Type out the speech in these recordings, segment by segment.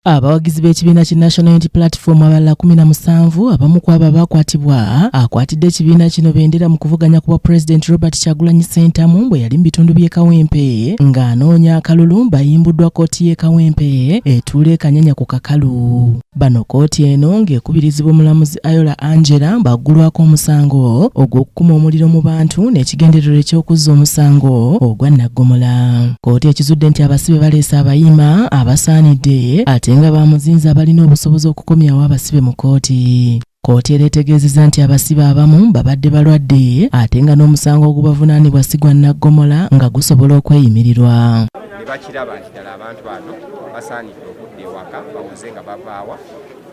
Abawagizi b'ekibiina ki National Unity Platform abalala 17 abamu ku abo abakwatibwa akwatidde ekibiina kino bendera mu kuvuganya ku bwa Pulezidenti Robert Kyagulanyi Ssentamu bwe yali mu bitundu by'e Kawempe ng'anoonya akalulu bayimbuddwa kkooti y'e Kawempe etuula e Kanyanya ku kakalu. Bano kkooti eno ng'ekubirizibwa omulamuzi Ayola Angela baggulwako omusango ogw'okukuma omuliro mu bantu n'ekigendererwa eky'okuzza omusango ogwa nnaggomola. Kkooti ekizudde nti abasibe baleese abayima abasaanidde ate nga bamuzinzi abalina obusobozi okukomyawo abasibe mu kkooti. Kkooti era etegeezezza nti abasibe abamu babadde balwadde ate nga n'omusango ogubavunaanibwa si gwa nnaggomola nga gusobola okweyimirirwa. Ne bakiraba nti ddala abantu bano basaanidde okudda ewaka bawoze nga bavaawa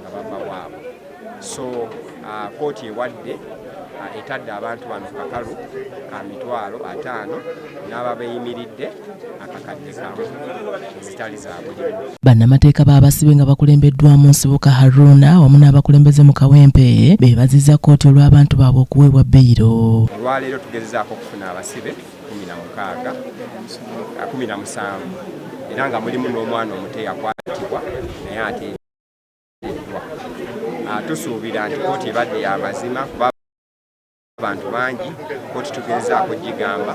nga bava waabwe. So kkooti ewadde etadde abantu bano ku kakalu ka 500,000 n'ababeeyimiridde 1,000 ezitali za buliwo. Bannamateeka b'abasibe nga bakulembeddwamu Nsibuka Haruna wamu n'abakulembeze mu Kawempe beebazizza kkooti olw'abantu baabwe okuweebwa beyiro. Olwaleero tugezezaako okufuna abasibe 16, 17 era nga mulimu n'omwana omuto eyakwatibwa naye ateereddwa. Tusuubira nti kkooti ebadde ya mazima kuba abantu bangi kkooti tugezezaako gigamba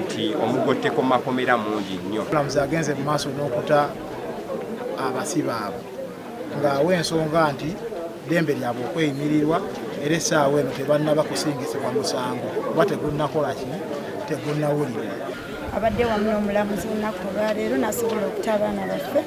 nti omugotteko mu makomera mungi nnyo. Omulamuzi agenze mu maaso n'okuta abasibe abo ng'awa ensonga nti ddembe lyabwe okweyimirirwa era essaawa eno tebannaba kusingisibwa musango kuba tegunnakola ki, tegunnawulirwa. Abadde wamu n'omulamuzi olunaku olwaleero n'asobola okuta abaana baffe,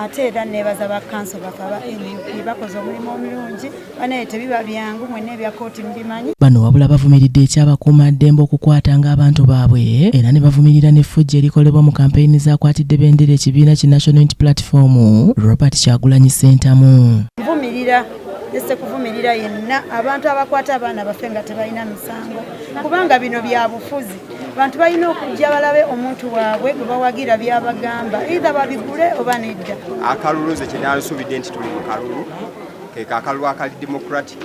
ate era neebaza ba kanso baffe aba NUP bakoze omulimu omulungi. Banaye tebiba byangu, mwenna ebya kkooti mubimanyi. Bano wabula bavumiridde ekyabakuumaddembe okukwatanga abantu baabwe era ne bavumirira n'effujjo erikolebwa mu kampeyini z'akwatidde bendera ekibiina ki National Unity Platform Robert Kyagulanyi Ssentamu. Nvumirira ese kuvumirira yenna abantu abakwata abaana baffe nga tebalina misango, kubanga bino bya bufuzi. Abantu balina okujja balabe omuntu waabwe gwe bawagira by'abagamba, either babigule oba nedda. Akalulu nze kye naalusuubidde nti tuli mu kalulu ke akalulu akali democratic,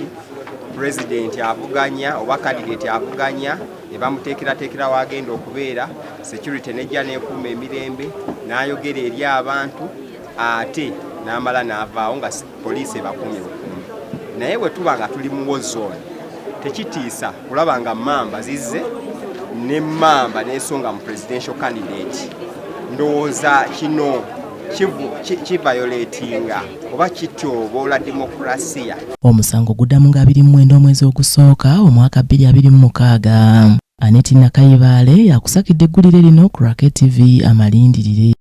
president avuganya oba candidate avuganya ne bamuteekerateekera w'agenda okubeera, security nejja n'ekuuma emirembe n'ayogera eri abantu ate n'amala n'avaawo nga poliisi ebakuumye bukuumi. Naye bwe tuba nga tuli mu war zone tekitiisa kulaba nga mamba zizze ne mamba n'esonga mu presidential candidate. Ndowooza kino kiviolatinga oba kityoboola demokrasiya. Omusango guddamu nga 29 omwezi ogusooka omwaka 2026. Aneti Nakayibaale yakusakidde eggulire lino ku Rocket TV amalindirire.